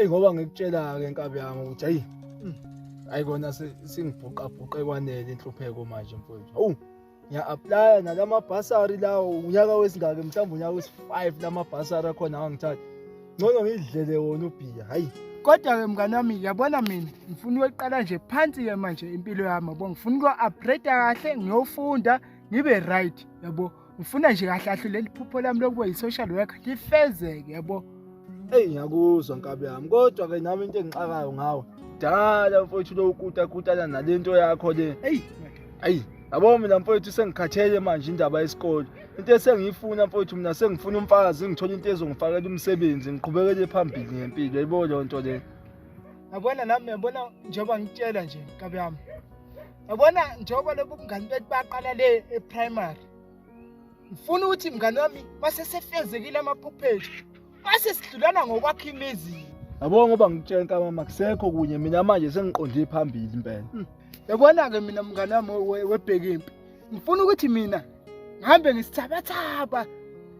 Eyi ngoba ngikutshela-ke nkabi yami ukuthi hayi hayi kona singibhuqabhuqe kwanele inhlupheko manje mfowethu. Hawu ngiya-aplaya nalamabhasari lawo unyaka wesingaki mhlawumbe unyaka wesi-five lamabhasari akhona awangithatha. Ngcono ngidlele wona ubhiya hayi. Kodwa-ke mngani wami yabona mina ngifuna ukuyoqala nje phansi-ke manje impilo yami yabo ngifuna ukuyo-upgrade kahle ngiyofunda ngibe right yabo ngifuna nje kahle kahle leli phupho lami lokuba yi-social worker lifezeke yabo. Eyi ngiyakuzwa nkabi yami kodwa ke nami into engixakayo ngawe dala mfowethu lo ukutakutana nalento yakho le. Eyi Ayi yabo mina mfowethu sengikhathele manje indaba yesikole. Into esengiyifuna mfowethu mina sengifuna umfazi ngithole into ezongifakela umsebenzi ngiqhubekele phambili ngempilo yayibona leyo nto le. Yabona nami yabona njengoba ngitshela nje nkabi yami. Yabona njengoba lobu bungani bethu baqala le e-primary. Ngifuna ukuthi mngani wami mase sefezekile amaphupho ethu. Mase sidlulana ngokwakha imizi. Yabo ngoba ngikutshela nkama makusekho kunye mina manje sengiqonde phambili impela. Yabona-ke mina mngani wami webhekimpi. Ngifuna ukuthi mina ngihambe ngisithabathaba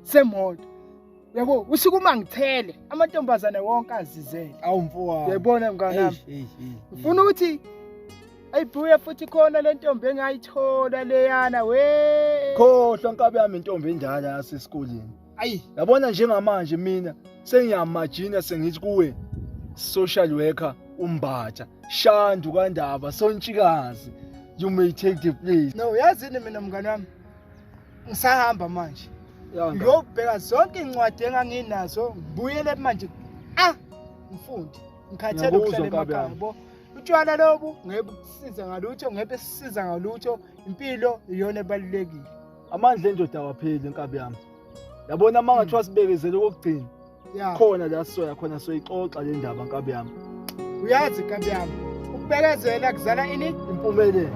semoto. Yabo usuke uma ngithele amantombazane wonke azizele. Awu mfowami. Uyayibona mngani wami? Eish, eish, eish. Ngifuna ukuthi ayibuye futhi khona le ntombi engayithola leyana we. Khohlwa nkabi yami intombi endala yasesikoleni. Ayi Yabona njengamanje mina sengiyamajina sengithi kuwe social worker umbatha shandu kandaba sontshikazi you may take the place. no yazini mina mngani wami ngisahamba manje. Ya, nkabi. Ngiyobheka zonke iy'ncwadi enganginazo ngibuyele manje ah ngifunde ngikhathele Ngiyakuzwa, ukuhlala nkabi emakhaya yami. yabo. Utshwala lobu ngeke bukusize ngalutho ngeke besisiza ngalutho impilo iyona ebalulekile. Amandla endoda awapheli nkabi yami. Yabona uma ngathiwa sibekezele okokugcina Ya khona la sisoya khona soyixoxa le ndaba nkabi yami. uyazi nkabi yami ukubekezela kuzala ini Impumelelo.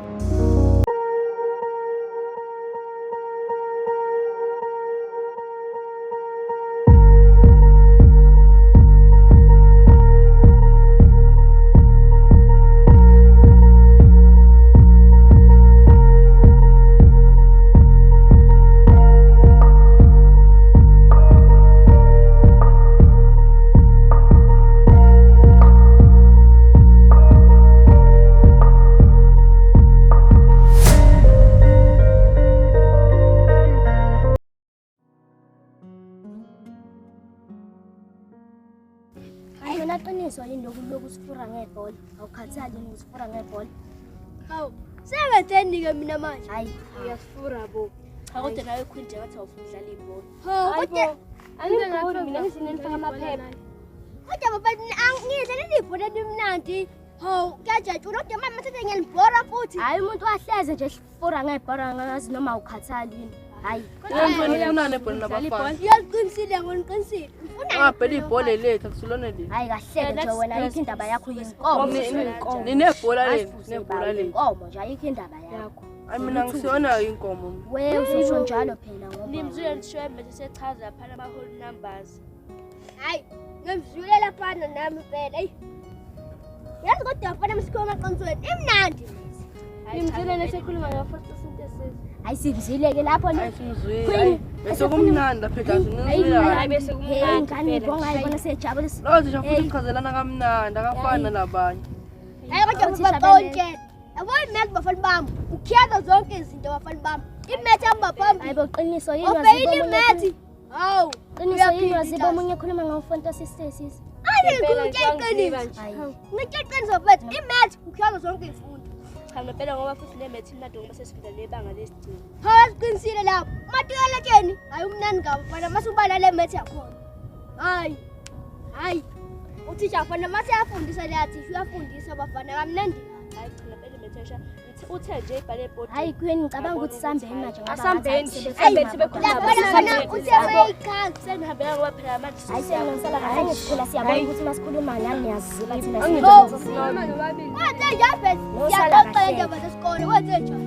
Hayi yona qiniso yini lokhu lokhu usifura ngebhola. Awukhathali yini usifura ngebhola? Hawu, sengenzeni-ke mina manje? Hayi. Uyasifura bo. Cha kodwa nawe Queen nje ngathi awufuni ukudlala ibhola. Hawu, kodwa Angiboni mina ngithi nifaka amaphepha. kodwa baba ngidlalela ibhola elimnandi. Hawu, kuyajatshulwa kodwa mama thathe ngiyalibhora futhi. Hayi umuntu wahleze nje esifura ngebhola ngazi noma awukhathali yini. Hayi. Nifunani ebholeni labafana? Ngiyaliqinisile ngona ngiqinisile. Ngifuna Ngabhela ibhola lethu akusilona lethu. Hayi kahleke nje wena ayikho indaba yakho yinkomo. Ninebhola lenu, nebhola lenu. Inkomo nje ayikho indaba yakho. Hayi mina ngisiyona inkomo. We uzosho njalo phela ngoba. Nimzwile nishwembe sechaza phana ama whole numbers. Hayi, ngimzwile laphana nami impela. Eyi. Yazi kodwa mfana msikhuluma emaqinisweni, imnandi lezi. Nimzwile nesekhuluma ngo-photosynthesis. Hayi simzile ke lapho Hayi ne. simzwile. Queen, Hayi bese kumnandi lapha ekhaya Hayi sinizwile. bese Hey kumnandi ngane phela. ibonga ayibona sejabulisa. Lo thisha futhi uchazelana kamnandi akafani nalabanye. Hayi kodwa Othisha baba konke. Yabo imath bafana bami, ukhiyana zonke izinto bafana bami. Imath hamba phambili. Hayi bo qiniso yini Ofeyile waziba omunye imath. Hawu. qiniso yini waziba omunye ekhuluma ngo-photosynthesis. Hayi ngikutshela iqiniso. Hayi. Ngikutshela iqiniso mfethu, imath ukhiyana zonke izifundo. Cha ngempela ngoba futhi le math imnandi ngoba sesifunda nebanga lesigcina. Hawu siqinisile lapho. Matikaletsheni, hayi umnandi kabi mfana mase ubala le math yakhona. Hayi. Hayi. Uthisha mfana mase uyafundisa le thisha uyafundisa bafana kamnandi. Hayi cha ngempela imath esha. Uthe nje ibhale ebhodini. Hayi Queen ngicabanga ukuthi sambeni manje ngoba Asambeni. ngathi sebekhuluma Sambeni sebekhuluma. kakhulu. Lapha mfana uthe uyayichaza. Senihambela ngoba phela manje Hayi siyalungisela kahle sikhula siyabona ukuthi masikhuluma nani niyaziziba thina. Wenze njani mfethu? Nosala Siyaxoxa kahle. indaba zesikole, wenze njani?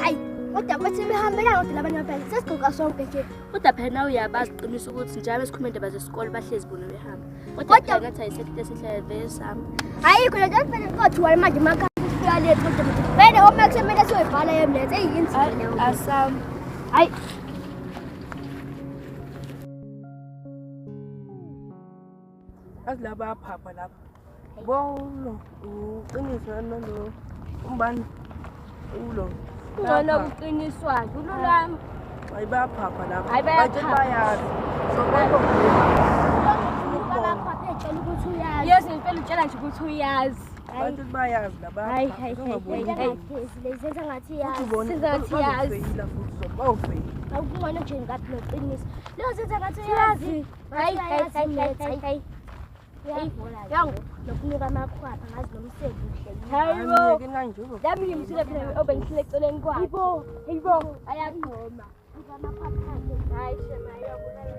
Hayi, kodwa bathi behambelana kodwa labanye abantwana sesigqoka sonke nje. Kodwa phela nawe uyabazi qinisa ukuthi njalo esikhuluma indaba zesikole bahlezi bona behamba. Kodwa Kodwa- phela ngathi ayisekho into esihlale vele sihamba. Ayikho le nto phela kothiwa manje makhaya kufika late kodwa vele uma kusemele siyoyibhala yemlethe eyinzima leyo. Asam. Hayi. Azi la bayaphapha lapha. Bolo, uqiniswa nalo umbani ulo. Ngcono kuqiniswa-ke ululwami. Hayi bayaphapha lapha. Hayi, bayaphapha. Bathi bayazi. So bonke Amakhwapha etshela ukuthi uyazi. Yes, ngempela utshela nje ukuthi uyazi. abantu bayazi la Hayi, hayi, bayaphapha. hayi, Ungaboni. hayi. Engagezi lezi zenza ngathi Futhi iyazi. ubone Sizathi yazi. bazofeyila futhi bawufeyila. Awukungcono nje ngathi noqiniso. Leyo zenza ngathi uyazi. Hayi, hayi, hayi, hayi, hayi. Uyabhola. Yangu. Nokunuka amakhwapha ngazi nomsebenzi uhleli. Hayi bo. Hayi kanje uzo. Lami ngimsile phela obengihlele eceleni kwakhe. Hayibo, Hayibo. ayagqoma. Uba amakhwapha akhe. Hayi shema ayobulala.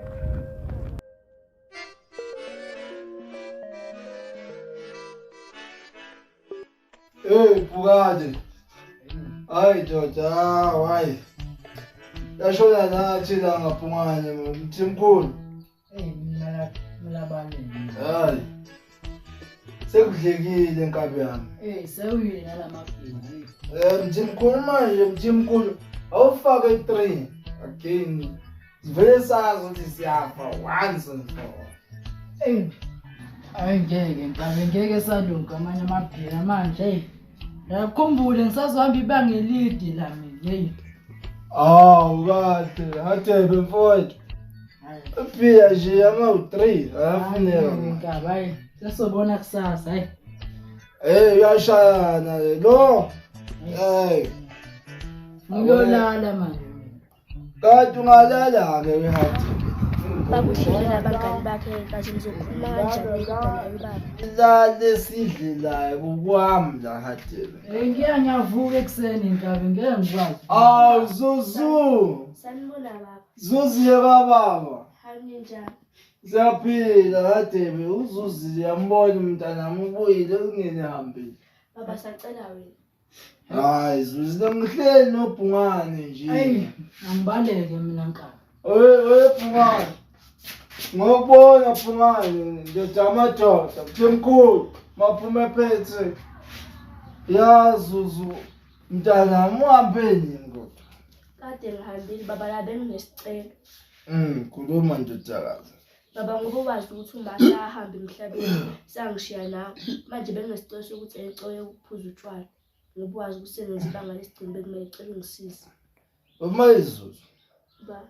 Hey Bukade. Hayi ndoda, hayi. Yashona nathi la ngaphungane mthimkhulu. Eyi mina mina Hayi. Sekudlekile nkabi yami. Eh sewuyile nalamabhizi. Mthimkhulu manje mthimkhulu awufake 3 again. Sivele sazi ukuthi siyafa once and for all. Eyi ayi ngeke nkabe ngeke salunga amanye amabhira manje eyi. Ngiyakhumbula ngisazohamba ibanga elide la mina eyi. Awu kahle, hadebe mfowethu. Hayi. Ibhiya nje ama-3 ayafuneka. Hayi, Nkabi hayi sesobona kusasa hayi. Hey uyashayana le lo. Hey. Ngiyolala manje mina. Kanti ungalala-ke wehadi. Bakuhlele nabangani bakhe kaze ngizokhuluma kanjani kodwa naye ubaba. Lale sidlelayo kukwami la hadebe. Eh ngiya ngiyavuka ekuseni nkabi ngeke ngikwazi. Awu Zuzu. Sanibona baba. Zuzile kababa. Hayi ninjani? Siyaphila hadebe uzuzile yambona umntanami ubuyile kungene hambile. Baba sacela wena. Hayi Zuzile ngihleli nobhungane nje. Eyi angibaleke mina nkabi. Oye Bhungane. Ngokubona Bhungane ndoda amadoda mthemkhulu maphume phethe. Ya Zuzu mntanami uhambe nini kodwa? Kade ngihambile baba la benginesicelo. Khuluma ndodakazi. Baba ngoba wazi ukuthi uma sahamba emhlabeni sangishiya nawe. Manje benginesicelo sokuthi engicela ukuphuza utshwala. Ngoba wazi ukuthi sengenza ibanga lesigcini bekumele ngicela ungisize. Uma iZuzu Ba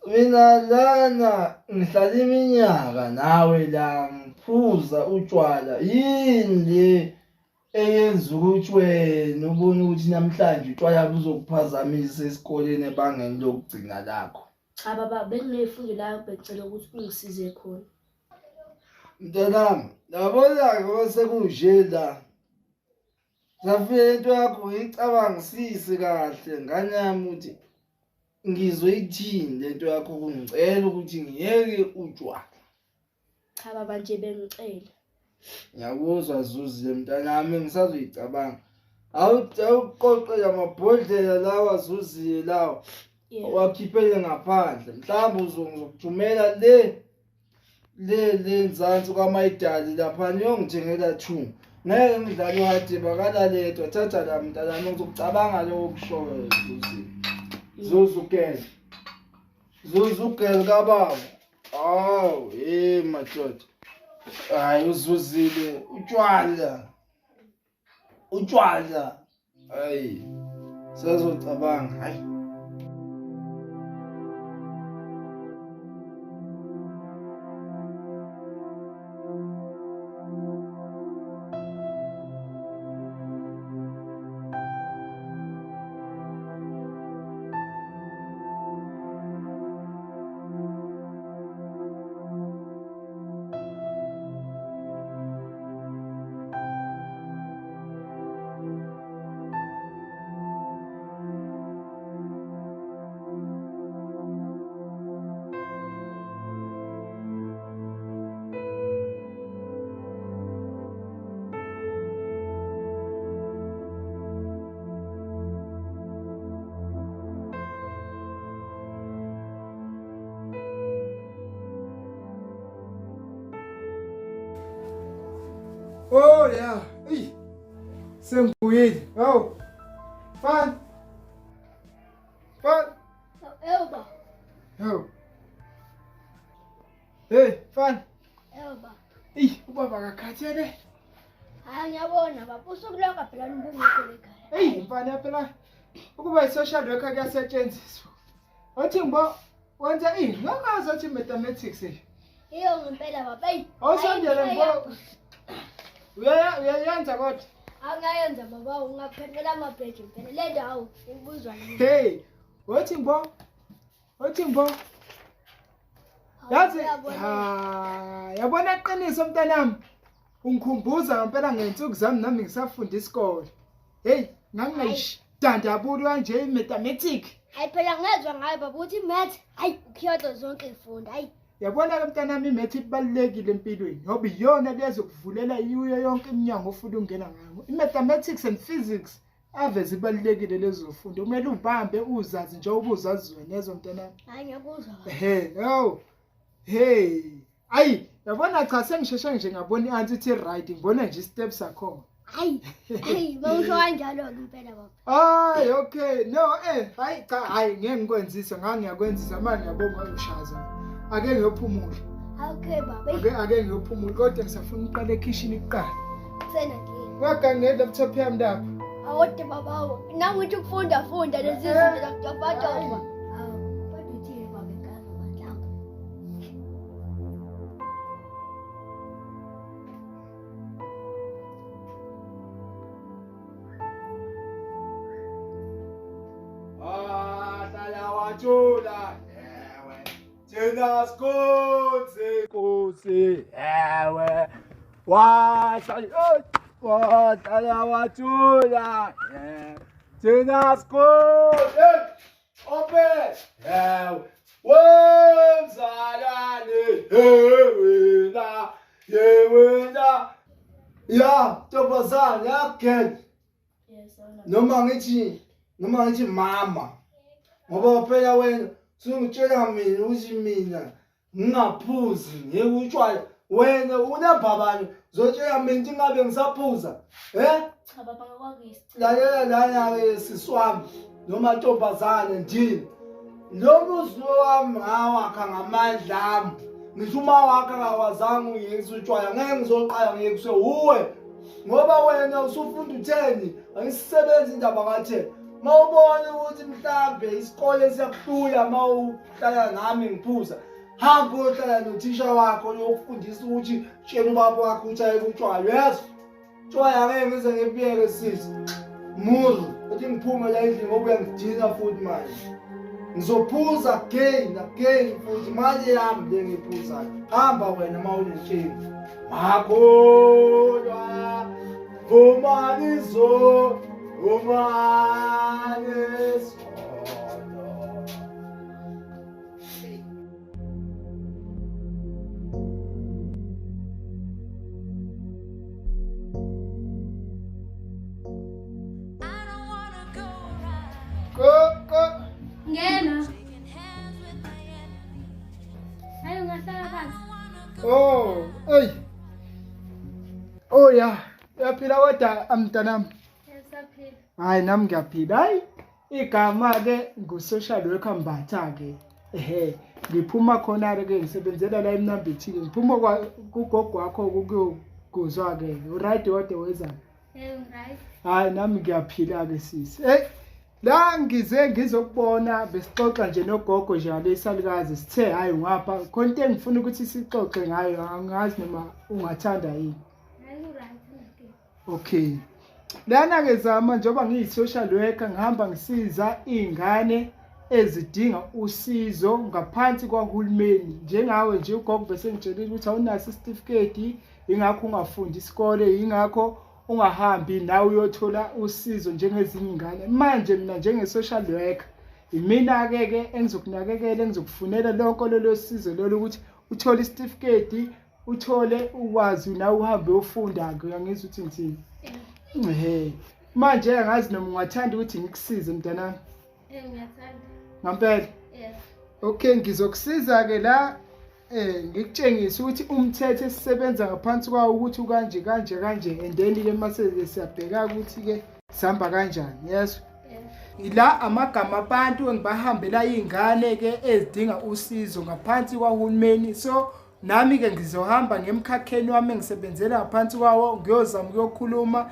mina lana ngihlala iminyaka nawe la ngiphuza utshwala yini le eyenza ukuthi wena ubone ukuthi namhlanje utshwala buzokuphazamisa esikoleni ebangeni lokugcina lakho. cha baba benginezifundo la bengicela ukuthi ungisize khona. Mntanami, yabona-ke ngoba sekunje la. Safike into yakho ngiyicabangisise kahle ngane yami ukuthi ngizoyithini lento yakho kungicela ukuthi ngiyeke utshwala. Cha baba nje bengicela. Ngiyakuzwa Zuzile mntanami ngisazoyicabanga. Awuqoqe lamabhodlela lawa Zuzile lawa Yebo. wakhiphele ngaphandle. Mhlawumbe uzokuthumela le le le nzansi kwaMayidali lapha niyongithengela 2. Ngeke ngidlale uhadebe akalaledwa thatha la mntanami ngizokucabanga lokho okushoyo Zuzile. Zuzu girl. Zuzu girl kababa. Awu, hey madoda. Hayi uzuzile utshwala. Utshwala. Hayi. Sazocabanga, hayi. Oh yeah. Eyi. Sengibuyile. Hawu. Fana. Fana. Ewu ba, Hawu. Hey, fana. ewu ba. Eyi ubaba akakhathele. Hayi ngiyabona baba usuku lonke phela nibungekho ekhaya. Eyi mfana phela ukuba i-social worker kuyasetshenziswa. Othi ngibo wenza ini? Ngangazi othi mathematics nje. Iyo ngempela baba. Eyi. Awusondele ngibo. Uyaya uyayenza kodwa. Angayenza baba ungaphendula amabheji impela. Le ndawo ibuzwa yini? Hey, othi ngibo. Othi ngibo. Yazi ha yabona qiniso mntanami. Ungikhumbuza ngempela ngensuku zami nami ngisafunda isikole. Hey, ngangingayidandabuli kanje i-mathematics. Hayi phela ngezwa ngayo baba ukuthi math hayi ukhiyoto zonke izifundo hayi. Yabona ke mntanami i-math ibalulekile empilweni ngoba iyona lezokuvulela iuyo yonke iminyango ofuna ukungena ngayo. I-mathematics and physics ave zibalulekile lezo zifundo. Kumele ubambe uzazi njengoba uzazi wena ezo mntanami. Hayi ngiyakuzwa. Ehe, yo. Hey, ayi yabona cha sengisheshe nje ngabona i-answer ithi right ngibona nje i-steps sakhona. Hayi, hayi bawusho kanjalo-ke impela baba. Hayi okay no eh hayi cha hayi ngeke ngikwenzise ngangiyakwenzisa manje ngiyabonga ungishaza. Ake ngiyophumula. Okay baba. Ake ake ngiyophumula kodwa ngisafuna uqala ekhishini kuqala. Kusena ngeke. Wagange laptop yami lapha. Awode baba, nami ngithi ukufunda funda lezi zinto zakutofatofa. Awu, kodwa uthini baba ekhaya mhlawumbe. Wahlala wathula ewe thina sikhonze Nkosi ewe wahlala wahlala wathula ewe thina sikhonze ope ewe wemzalwane wena yewena ya ntombazane yagela Yes, awuna. noma ngithi noma ngithi mama ngoba phela wena sungitshela mina ukuthi mina ngingaphuzi ngeke utshwala wena unabhabane zotshela mina ukuthi ngabe ngisaphuza eh Cha baba ngakwakuyisicelo. lalela lana-ke sisi wami noma ntombazane ndini lo muzi wami ngawakha ngamandla ami ngisho uma wakho akawazange ungiyekise utshwala ngeke ngizoqala ngiyekiswe wuwe ngoba wena usufunda utheni angisisebenzi indaba katheni uma ubona ukuthi mhlambe isikole siyakuhlula uma uhlala nami ngiphuza hamba uyohlala nothisha wakho uyokufundisa ukuthi tshela ubaba wakho ukuthi ayeke utshwala uyezwa Tshwala ngeke ngize ngibuyeke sisi. Muzu, uthi ngiphume la endlini ngoba uyangidina futhi manje. Ngizophuza again, again futhi mali yami le ngiyiphuzayo. Hamba wena uma unenkinga. Makholwa, vumani zo, vumani zono. Go, go. Ngena. Hayi ungahlala phansi. Oh, ey. Oh ya, uyaphila kodwa mntanami. Ngisaphila. Hayi nami ngiyaphila. Hayi igama ke ngu-social worker Mbatha ke. Ehhe, ngiphuma khona ke ngisebenzela la eMnambithi ke. Ngiphuma kwa kugogo wakho kuyoguzwa ke. Uright kodwa wezana. Hey, right. Hayi nami ngiyaphila ke sisi. Hey la ngize ngizokubona besixoxa nje nogogo nje ngalesalukazi sithe hayi ngapha khona into engifuna ukuthi sixoxe ngayo angazi noma ungathanda yini. Hayi right. Okay. Lana ke zama njengoba ngiyi-social worker ngihamba ngisiza iy'ngane ezidinga usizo ngaphansi kwahulumeni. Njengawe nje ugogo bese ngitshelile ukuthi awunaso isitifiketi ingakho ungafundi isikole ingakho ungahambi nawe uyothola usizo njengezinye iy'ngane. Manje mina njenge-social worker imina-ke ke engizokunakekela engizokufunela lonke lolo sizo lolo ukuthi uthole isitifiketi uthole ukwazi nawe uhambe uyofunda-ke uyangizwa ukuthi ngithini. Ehhe. Manje angazi noma ungathanda ukuthi ngikusize mntanami. Eh, ngiyathanda. Ngampela. Yes. Okay, ngizokusiza ke la ngikutshengise ukuthi umthetho esisebenza ngaphansi kwawo ukuthi ukanje kanje kanje and then ke mase siyabheka ukuthi ke sihamba kanjani. Yes. Ila amagama abantu engibahambela izingane ke ezidinga usizo ngaphansi kwahulumeni. So Nami-ke ngizohamba ngemkhakheni wami engisebenzela ngaphansi kwawo ngiyozama ukuyokhuluma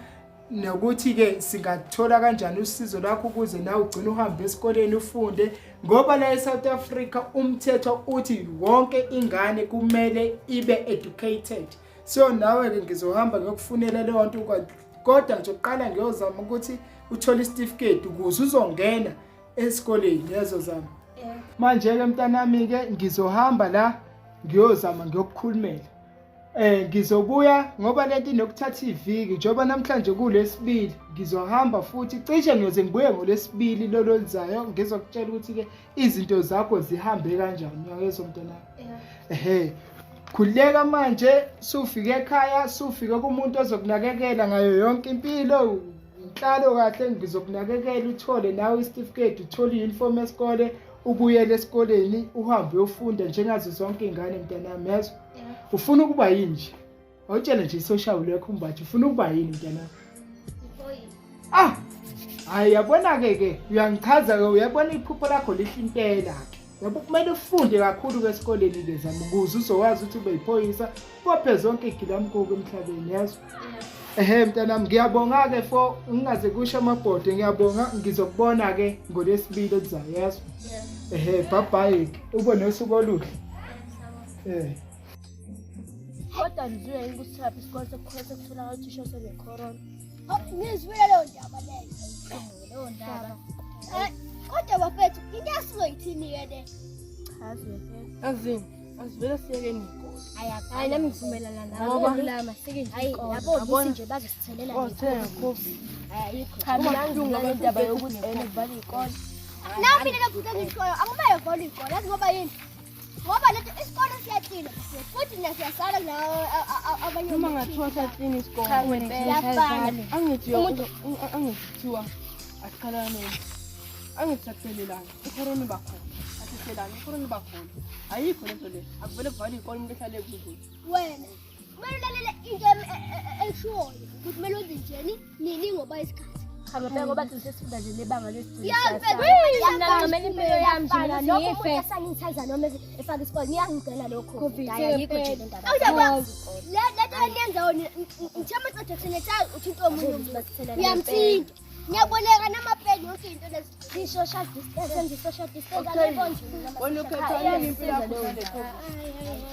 nokuthi-ke singathola kanjani usizo lwakho ukuze nawe ugcine uhambe esikoleni ufunde ngoba la e-South Africa umthetho uthi wonke ingane kumele ibe educated. So nawe-ke ngizohamba ngiyokufunela leyo nto kodwa ngizoqala ngiyozama ukuthi uthole isitifiketi ukuze uzongena esikoleni yezo zami. Manje-ke mntanami-ke ngizohamba la ngiyozama ngiyokukhulumela. Ngizobuya ngoba lento inokuthatha iviki njengoba namhlanje kulesibili ngizohamba futhi cishe ngiyoze ngibuye ngolesibili lolo lizayo ngizokutshela ukuthi-ke izinto zakho zihambe kanjani uyangizwa mntanami? Ehhe khululeka manje sufike ekhaya sufike kumuntu ozokunakekela ngayo yonke impilo inhlalo kahle ngizokunakekela uthole nawe isitifiketi uthole i-uniform yesikole ubuyele esikoleni uhambe uyofunda njengazo zonke iy'ngane mntanami yezwa ufuna ukuba yini nje awutshele nje i-social work umbathi ufuna ukuba yini mntanami ah hayi yabona-ke ke uyangichaza-ke uyabona iphupho lakho lihle impela-ke yabo kumele ufunde kakhulu-ke esikoleni-ke zami ukuze uzokwazi ukuthi ube yiphoyisa bophe zonke iy'gilamkhuku emhlabeni yezwa ehe mntanami ngiyabonga-ke for ngingaze kusho amabhodwe ngiyabonga ngizokubona-ke ngolwesibili oluzayo yezwa ehe bye-bye-ke ube nosuku oluhle um Kodwa nizwile yini ukuthi thapha isikole sekukhona sekutholakala uthisha osene-corona? Ngizwile leyo ndaba leyo. Leyo ndaba. Kodwa bafethu into esizoyithini-ke le? Cha zwe. Azini, asivele siyekeni iy'kole. Hayi nami ngivumelana nawe. Ngoba- Lulama sike nje. Hayi yabo Yabona. nje bazosithelela Oh, thenga COVID. Ayikho. Cha mina ngizwile indaba yokuthi ene kuvalwe iy'kole. Nami lelo phutha engilishoyo akumele kuvalwe iy'kole yazi ngoba yini? Ngoba leto isikole siyaklina futhi thina siyasala nawo abanye Noma ngathiwa saklina isikole. Cha ngempela. Siyafana. Angithi angithi kuthiwa asiqhalaneni. Angithi saqhelelana. I-corona iba khona. Asihlelane, i-corona iba khona. Ayikho lento le. Akuvele kuvalwe iy'kole umuntu ehlale kuzo. Wena kumele ulalele into eshoyo ukuthi kumele wenze njeni nini ngoba isikhathi. Cha ngempela ngoba thina sesifunda nje nebanga lesigcina. Ya, Mina ngincamela impilo yami nje mina Lokho ngife. umuntu esanithaza noma efaka isikole ngiyangigcina lokho. Covid, Hayi, ayikho nje le ndaba. Le lento eniyenzayo ngithemba ukuthi senethayo uthinta omunye umuntu. Uyamthinta. Ngiyaboleka namapeni yonke into lezi. I-social distance, senze i-social distance, Okay. angiyiboni nje mina Wena ukhetha nini impilo yakho uhlale COVID.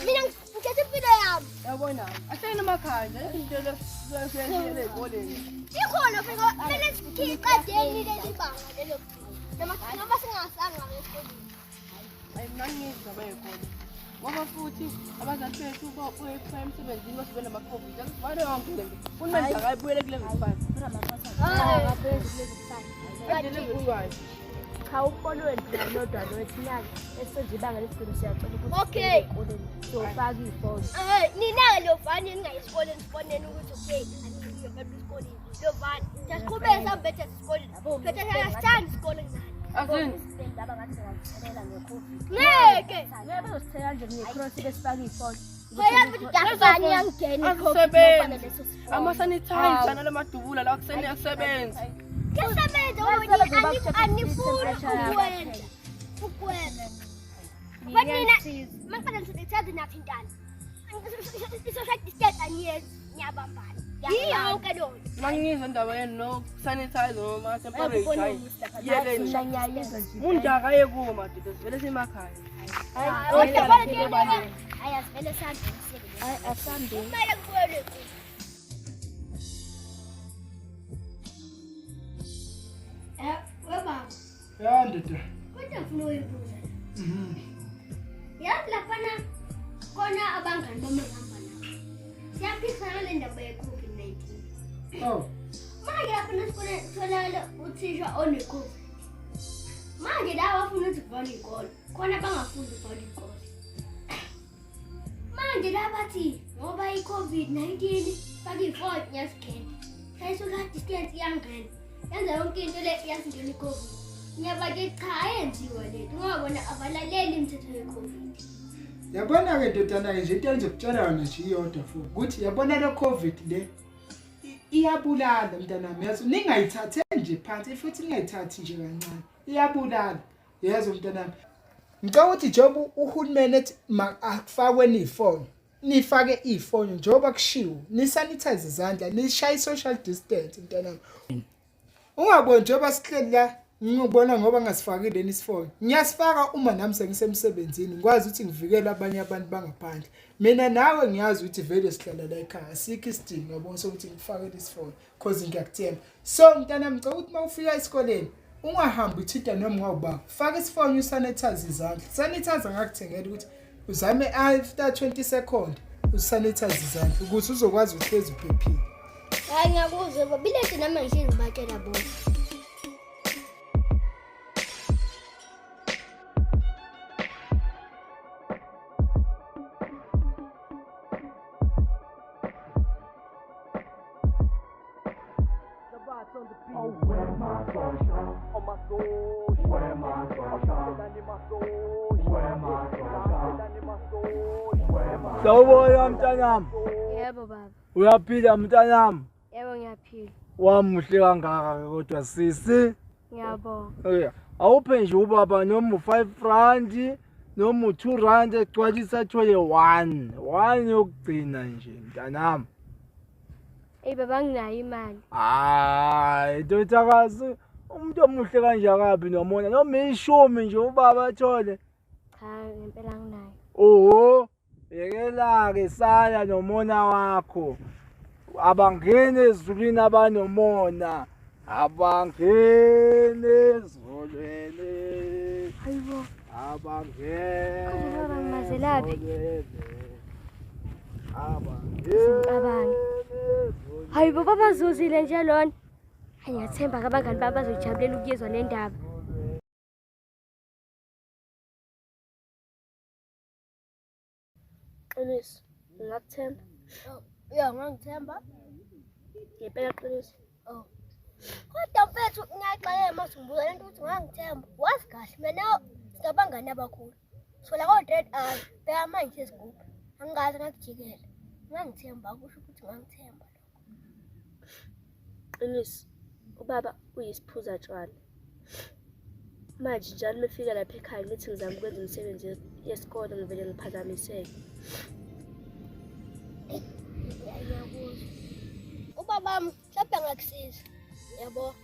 Mina ngikhetha impilo yami. Yabona, ahlale emakhaya nje into lesiyele ey'koleni. Ikhona futhi kumele siqedeni leli banga lelo. Noma singasanga esikoleni. Hayi mina ngiyizwa indaba yey'kole. Ngoba futhi abazali bethu babuye emsebenzini basuke nama-COVID. Akuvale yonke le nto. Uhulumeni akayibuyele ku-level 5. Kade level 5. Cha umbono wethu lodwa lo thina-ke esisenza ibanga lesigcina siyacela ukuthi Okay. sibuyele ey'koleni siyofaka iy'fono. Nina-ke lovani ningayi esikoleni siboneni ukuthi okay aniyobela esikoleni. Lovani. Siyaqhubeka sihambe bethe esikoleni. Phethe siyasithanda isikole nani. Azini. Laba ngathi singathelela nge-COVID. Ngeke. Ngeke bezosithela nje nge-cross besifake iy'fono. Phela futhi kuyafana iyangena i-COVID Azisebenzi. leso sifo. Ama-sanitizer nalamadubula lawa kuseni akusebenzi. Kuyasebenza ngoba anifuni ukwenza. Ukwenza. But nina maqeda nithathe nathintana. I-social distance aniyenzi niyabambana. Yiyo yonke leyo nto. Uma ngizwa indaba yenu no-sanitizer noma temperature hayi. Yekeni. Mina ngiyayizwa nje. Umuntu akaye kuwo madoda sivele semakhaya. Kodwa kodwa Hayi asivele sihambe Hayi asihambeni. kumele kubuyelwe Webaba, Ya ndoda. kodwa ngifuna ukuyibuza. Yazi laphana khona abangani bami engihamba nabo. Siyaphikisana ngale ndaba ye-COVID-19. Oh. Manje laphana esikoleni kutholakala uthisha one-COVID. Manje laba bafuna ukuthi kuvalwe iy'kole, khona bangafuni ukuvala iy'kole. Manje laba bathi ngoba i-COVID-19 faka iy'fonyo iyasingena. I-social distance iyangena. Yenza yonke into le iyasingena i-COVID. Ngiyabake cha ayenziwa lento ngoba bona abalaleli imithetho ye-COVID. Yabona-ke ndodana-ke nje into engizokutshela yona nje iyodwa futhi ukuthi yabona le COVID le iyabulala mntanami yazi ningayithathe nje phansi futhi ningayithathi nje kancane iyabulala yezwa mntanami. Ngicela ukuthi njengoba uhulumeni ethi akufakwe niy'fonyo, nifake iy'fonyo njengoba kushiwo, nisanithayize izandla, nishaye i-social distance mntanami. Ungaboni njengoba sihleli la ngibona ngoba ngasifakile nisifonyo. Ngiyasifaka uma nami sengisemsebenzini ngikwazi ukuthi ngivikele abanye abantu bangaphandle. Mina nawe ngiyazi ukuthi vele sihlala la ekhaya asikho isidingo yabo sokuthi ngikufakele isifonyo cause ngiyakuthemba. So mntanami ngicela ukuthi uma ufika esikoleni ungahambi uthinta noma ngawuba. Faka isifonyo usanitize izandla. Sanitize ngakuthengela ukuthi uzame after 20 second usanitize izandla ukuthi uzokwazi uhlezi uphephile. Hayi ngiyakuzwa baba ilento nami ngihlezi ngibatshela bona. Sawubona mntanami. Yebo baba. Uyaphila mntanami? Yebo ngiyaphila. Wamuhle kangaka ke kodwa sisi. Ngiyabonga. Yeah. Awuphe nje ubaba noma u5 rand noma u2 rand egcwalisa athole 1. 1 yokugcina nje mntanami. Eyi baba nginayo imali. Hayi ndodakazi umuntu omuhle kanje akabi nomona noma ishumi nje ubaba athole. Cha ngempela nginayo. Oho yekela-ke sala nomona wakho. Abangeni ezulwini abanomona. Abangeni ezulwini. Hayibo. Abangeni. Kodwa baba ngimazelaphi? ezulwini. Ngicabange. Hayibo baba zuzile nje lona. Hayi ngiyathemba ke abangani bami bazoyijabulela ukuyizwa le ndaba. Qiniso, ngingakuthemba. Ya ngangithemba. Ngempela qiniso. Oh. Kodwa mfethu ngiyaxakeka mase ngibuka lento ukuthi ngangithemba. Wazi kahle mina nawe singabangani abakhulu. Sola ko-grade R, bheka manje sesigubhu. Angikaze ngakujikela. Ngangithemba kusho ukuthi ngangithemba lokho. Qiniso, ubaba uyisiphuza tshwala. Manje njalo uma efika lapha ekhaya ngithi ngizama ukwenza imisebenzi yesikole ngivele ngiphazamiseke. Ngiyakuzwa. Ubabami mhlawumbe angakusiza. Yabo.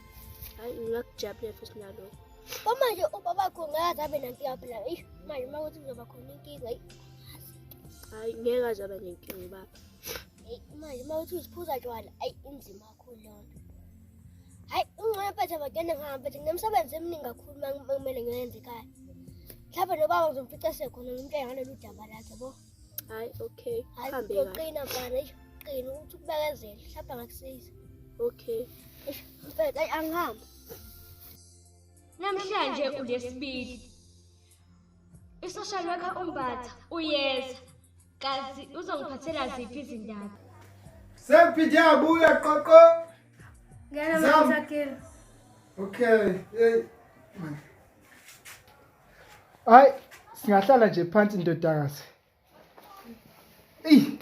Hayi ngingakujabulela futhi nalokho. Kwamanje ubabakho ngaze abe nankinga phela. Eish manje uma kuthi kuzoba khona inkinga eyi Hayi ngeke aze abe nenkinga ubaba. Eyi manje uma uthi uziphuza tshwala ayi inzima kakhulu leyo nto. Hayi ungcono mfethu abagene ngihambe mfethu nginemisebenzi eminingi kakhulu uma kumele ngiyenze ekhaya. Mhlawumbe nobaba ngizomfica sekhona ngimtshele ngalolu daba lakhe yabo. Hayi okay. Hayi Hambe kahle. uzoqina mfana eish qina ukuthi ukubekezele mhlawumbe angakusiza. Okay. Eish mfethu ayi angihambe. Namhlanje uLwesibili. I-social worker uMbatha uyeza. Kazi uzongiphathela ziphi izindaba? Sekuphinde yabuya qoqo. Ngena Zam. Masakile. Okay. Hey. Hayi, singahlala nje phansi ndodakazi. Eyi.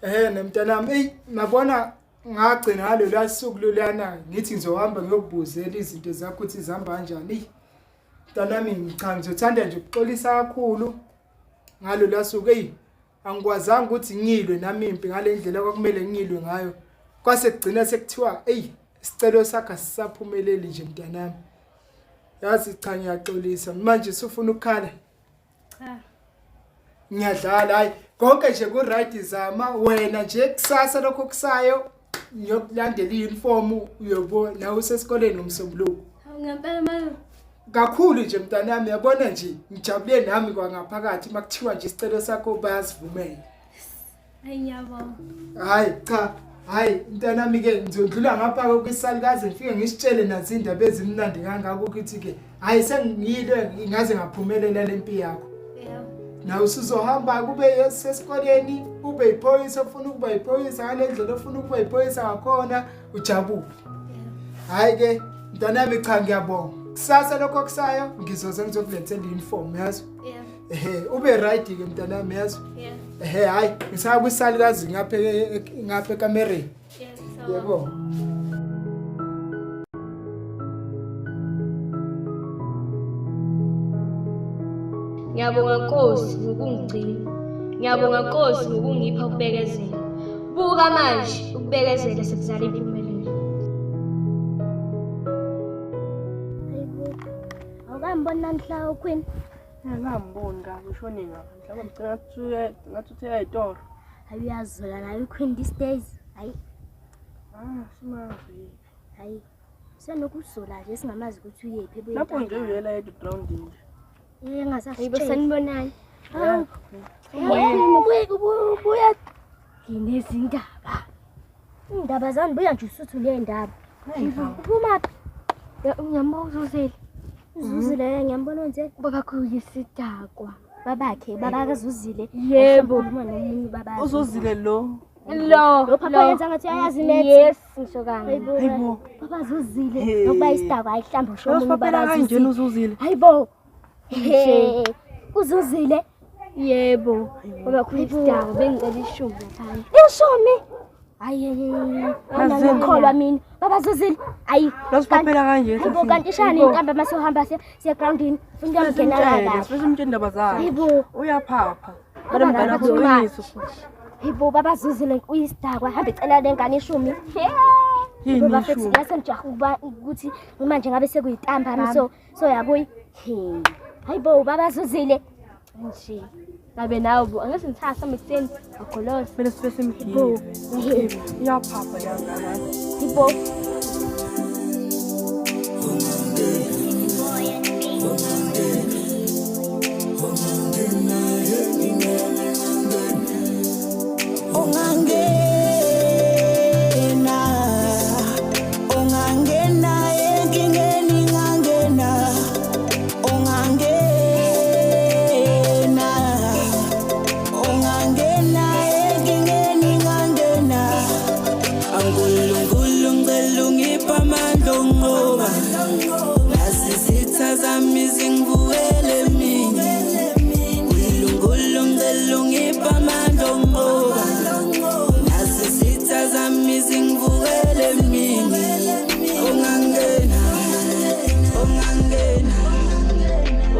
Eh nemntanami, eyi nabona ngagcina ngalolu suku loluyana ngithi ngizohamba ngiyokubuzela izinto zakho ukuthi zihamba kanjani. Eyi. Mntanami cha ngizothanda nje ukuxolisa kakhulu ngalolu suku eyi angikwazanga ukuthi ngilwe nami impi ngale ndlela kwakumele ngilwe ngayo. Kwase kugcina sekuthiwa eyi isicelo sakho asisaphumeleli nje mntanami. Yazi cha ngiyaxolisa manje usufuna ukukhala. Cha. Ngiyadlala hayi konke nje ku right zama wena nje kusasa lokho kusayo ngiyokulandela i-uniform uyobo nawe usesikoleni ngomsombuluko. Hawu ngempela malume. Kakhulu nje mntanami yabona nje ngijabule nami kwangaphakathi makuthiwa nje isicelo sakho bayasivumela. Hayi ngiyabonga. Hayi cha hayi mntanami ke ngizodlula ngapha ke kwisalukazi ngifike ngisitshele nazi indaba ezimnandi kangaka ukuthi ke hayi sengiyile ngaze ngaphumelela lempi yakho. Yebo. Nawe usuzohamba kube sesikoleni ube yiphoyisa ofuna ukuba yiphoyisa ngale ndlela ofuna ukuba yiphoyisa ngakhona ujabule. Hayi ke mntanami cha ngiyabonga. Kusasa lokho kusayo ngizoze ngizokulethela i-uniform yazi. Yebo. Ehhe ube right ke mntanami yazi. Yebo. Ehhe hayi ngisaya kwisalukazi ngapha ngapha ekamereni. Yebo. Yebo. Ngiyabonga Nkosi ngokungigcina. Ngiyabonga Nkosi ngokungipha ukubekezela. Buka manje ukubekezela sekuzala impumelelo. Hayibo. Awukamboni namhla uQueen? Ngamboni kabi ushone ngapha. Mhlawumbe ngicela ngathi uthe eyitolo. Hayi uyazola naye uQueen these days. Hayi, Ah, simazi. hayi. Senokuzola nje singamazi ukuthi uyephi ebuye. Lapho nje uyela egroundini nje. Eh Hayibo ngasasitshela. sanibonani. Hawu. Ubuye ubuya nginezindaba. Indaba zami buya nje usuthu lendaba. Uphuma phi? Ngiyambona uzuzile. Uzuzile ngiyambona nje. Babakho uyisidakwa. Babakhe, babaka Zuzile. Yebo. Ukhuluma nomunye ubaba. Uzuzile lo. Lo. Lo papa yenza ngathi uyayazi maths. Yes, ngisho kanje. Hayibo. Hayibo. Baba Zuzile. Hey. Nokuba isidakwa ayihlamba usho omunye Usiphaphela ubaba kanjena Zuzile. uzuzile. Hayibo. He. Uzuzile. Yebo. Babakho uyisidakwa bengicela ishumi laphana. Ishumi. Hayi angikholwa mina. Baba Zuzile. Ayi. Losiphaphela kanje. Hayibo kanti ishani inkambi mase uhamba siye groundini. Ufuna ukuyongena kahle. Sifisa umtshela indaba zakhe. Hayibo. Uyaphapha. Bale mngane wakho uqiniso futhi. Hayibo baba Zuzile uyisidakwa. Hamba icela lengane ishumi. Yini Baba futhi ishumi? ngase ngijaha ukuba ukuthi manje ngabe sekuyintambama so so yakuyi. He. Hayibo baba Zuzile. Nje. Ngabe nawe bo angeke ngithatha ekuseni agoloza. Kumele sibe simgive. Uyaphapha leyangane. Hayibo. Ungangena, ungangena enkingeni ngangena, ungangena, ungangena enkingeni ngangena. Unkulunkulu ngicela ungiphe amandla okunqoba, nazi izitha zami zingivukele mina. Unkulunkulu ngicela ungiphe amandla okunqoba, nazi izitha zami zingivukele mina. Ungangena, ungangena,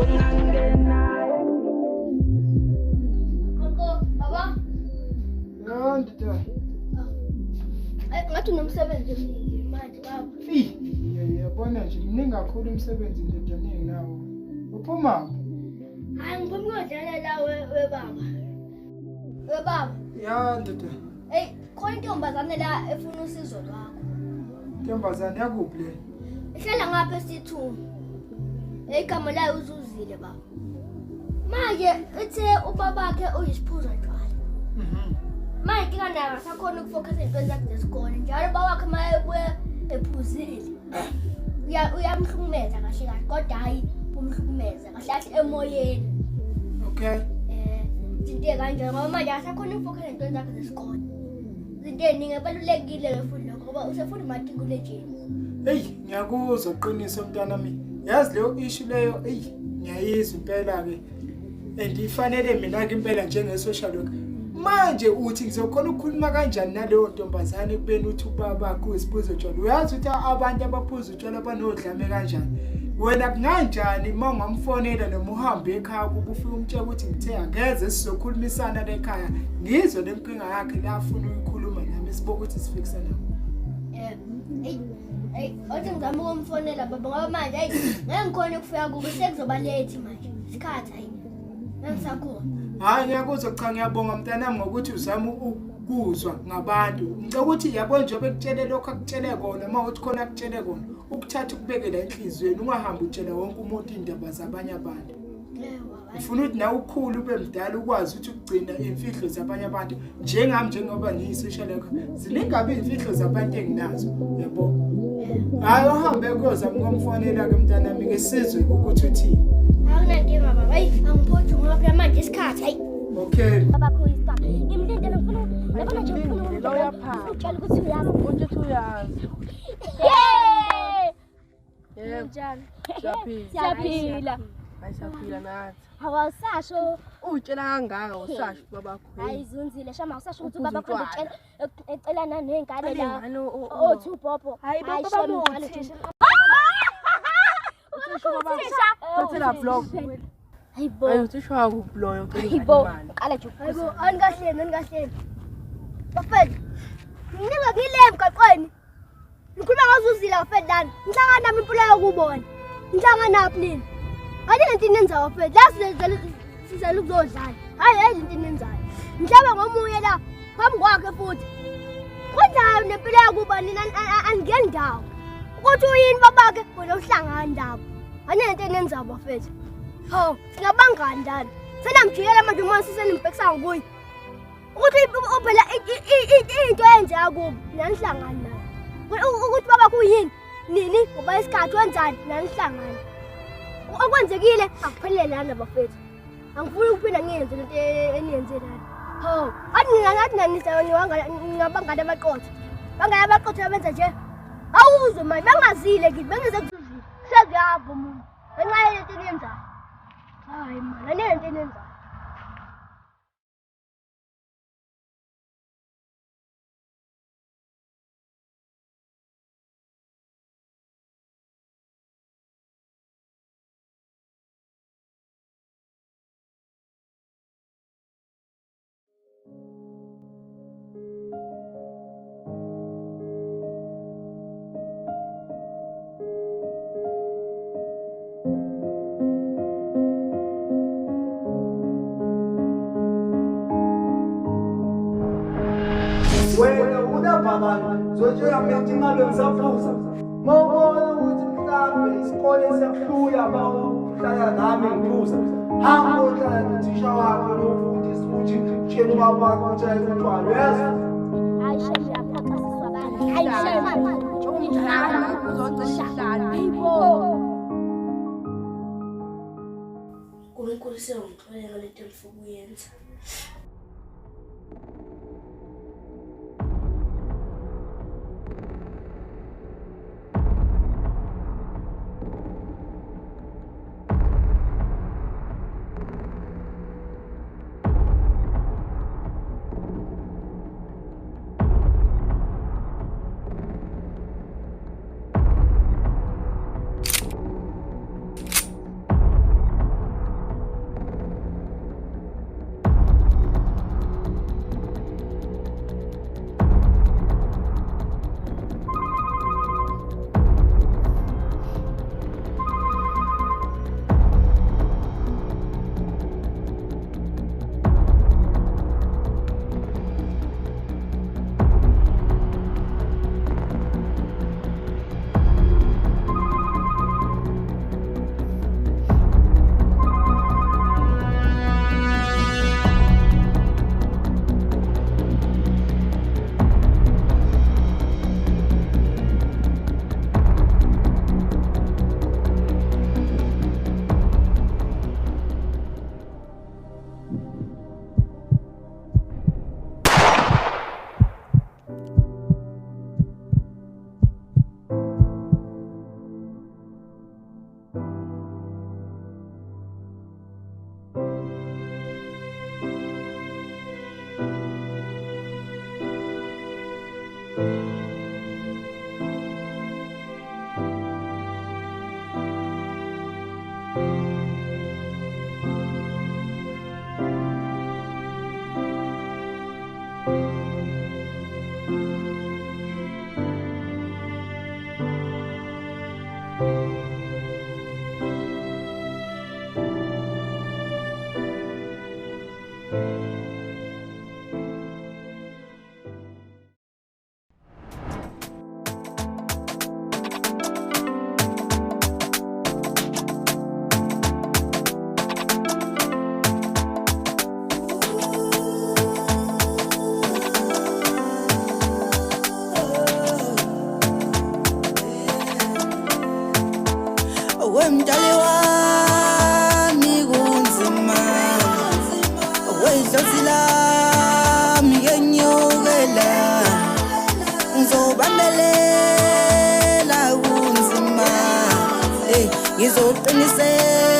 ungangena. Uncle, baba, Ya ndoda. ngathi unomsebenzi omningi manje baba. Eyi, yabona nje mningi kakhulu umsebenzi ndoda enginawo. Uphuma phi? Hayi ngiphuma ukuyodlala la webaba. Webaba. Ya ndoda. Hey, khona intombazane la efuna usizo lwakho. Ntombazane yakuphi le? Ihlala ngapha esithu. Igama layo uzuzile baba. Manje ithe ubabakhe uyisiphuzo tshwala. Manje inkinga nayo akasakhona ukufocus ey'ntweni zakhe zesikole. Njalo ubaba wakhe uma ebuya ephuzile. Uyamhlukumeza kahle kahle kodwa hhayi umhlukumeza kahle kahle emoyeni. Okay. Izinto ey'kanjalo ngoba manje akasakhona ukufocus ey'ntweni zakhe zesikole. Izinto ey'ningi ebalulekile-ke futhi lokho ngoba usefunda umatikuletsheni. Eyi, ngiyakuzwa qiniso mntanami. Yazi leyo issue leyo, eyi, ngiyayizwa impela ke. And ifanele mina ke impela njenge social worker. Manje uthi ngizokhona ukukhuluma kanjani naleyo ntombazane ekubeni uthi ubaba wakhe uyisiphuzo tshwala. Uyazi ukuthi abantu abaphuza utshwala banodlame kanjani. Wena kunganjani uma ungamfonela noma uhambe ekhaya kuba ufike umtshela ukuthi ngithe angeze sizokhulumisana la ekhaya. Ngizwe le nkinga yakhe la afuna ukuyikhuluma nami sibuke ukuthi sifikisana kuphi. Eyi, othi ngizama ukumfonela baba ngoba manje eyi ngeke ngikhone ukufika kubo sekuzoba late manje. Isikhathi hayi. Ngeke ngisakhona. Hayi ngiyakuzwa cha ngiyabonga mntanami ngokuthi uzame ukuzwa ngabantu. Ngicela ukuthi yabo njengoba ekutshele lokho akutshele kona uma uthi khona akutshele kona ukuthatha ukubeke la enhliziyweni ungahambi utshela wonke umuntu iy'ndaba zabanye abantu. Ngifuna ukuthi nawe ukhule ube mdala ukwazi ukuthi ukugcina iy'mfihlo zabanye abantu njengami njengoba ngiyi-social worker ziningi iy'mfihlo zabantu enginazo yabo. Hhayi uhambe kuyozama ukumfonela-ke mntanami-ke sizwe ukuthi uthini. Awunankinga baba. Hayi angiphuthi ngoba phela manje isikhathi hayi. Okay. Babakho uyisidakwa. Ngimlindele ngifuna yabona nje ngifuna ukutshela ukuthi uyazi. Uthi uyazi. Yey! Yebo. Njani? Siyaphila. Siyaphila. Hayi siyaphila nathi. Awusasho Utshela kangaka usasho babakho. hayi zunzile shama awusasho ukuthi Uphuza ubaba khona utshwala. utshela ecelana ney'ngane la. Alengane Othi ubhobho. Hayi, Hayi, baba shame, muthi. ngicela Thathela block. Hayibo. Ayi uthisha wakuphi loyo ocela ingane Hayibo. imali? Qala nje Hayibo, ukuphuza. anikahleni, anikahleni. Bafethu, nginika ngile emgaqweni. Ngikhuluma ngozuzile bafethu lana. Ngihlangana nami impilo yokubona. Nihlanganaphi nini? Hayi lento inenzayo bafethu. La sizele sizele ukuzodlala. Hayi hayi lento inenzayo. Ngihlaba ngomunye la phambi kwakhe futhi. Kunjani nempilo yakuba nina aningeni ndawo. Ukuthi uyini babakhe wena uhlangana ndaba. Hayi lento enenzayo bafethu. Hawu, singabangani lana. Senamjikela manje uma sisenimbhekisa kuye. Ukuthi phela into eyenzeka kubo nanihlangani nayo. Ukuthi baba kuyini nini ngoba isikhathi wenzani nanihlangani. Okwenzekile akuphelele lana bafethu. Angifuni ukuphinda ngiyenze lento eniyenze lana. Hawu, athi ngingathi ningabangani abaqotho. Bangani abaqotho abenza nje. Awuzwe manje bangazile kithi bengeze kuzuzile. Sekuyafa umuntu. Ngenxa yalento eniyenzayo. Hayi mani, anento eniyenzayo. Wena unabhabani zotshela mina ukuthi ngabe ngisaphuza. Mawubona ukuthi mhlambe isikole siyakuhlula uma uhlala nami ngiphuza. Hamba uyohlala nothisha wakho lofundisa ukuthi tshela ubaba wakho ukuthi ayeke utshwala, uyezwa? Hayi shame uyaphoxa sisi wabantu. Hayi shame. Uzocela isihlanu. Hayibo. uNkulunkulu sewungixolele ngalento engifuna ukuyenza. Wemdali wami kunzima, wedlozi lami yenyukela, ngizobambelela kunzima, hey ngizoqinisela.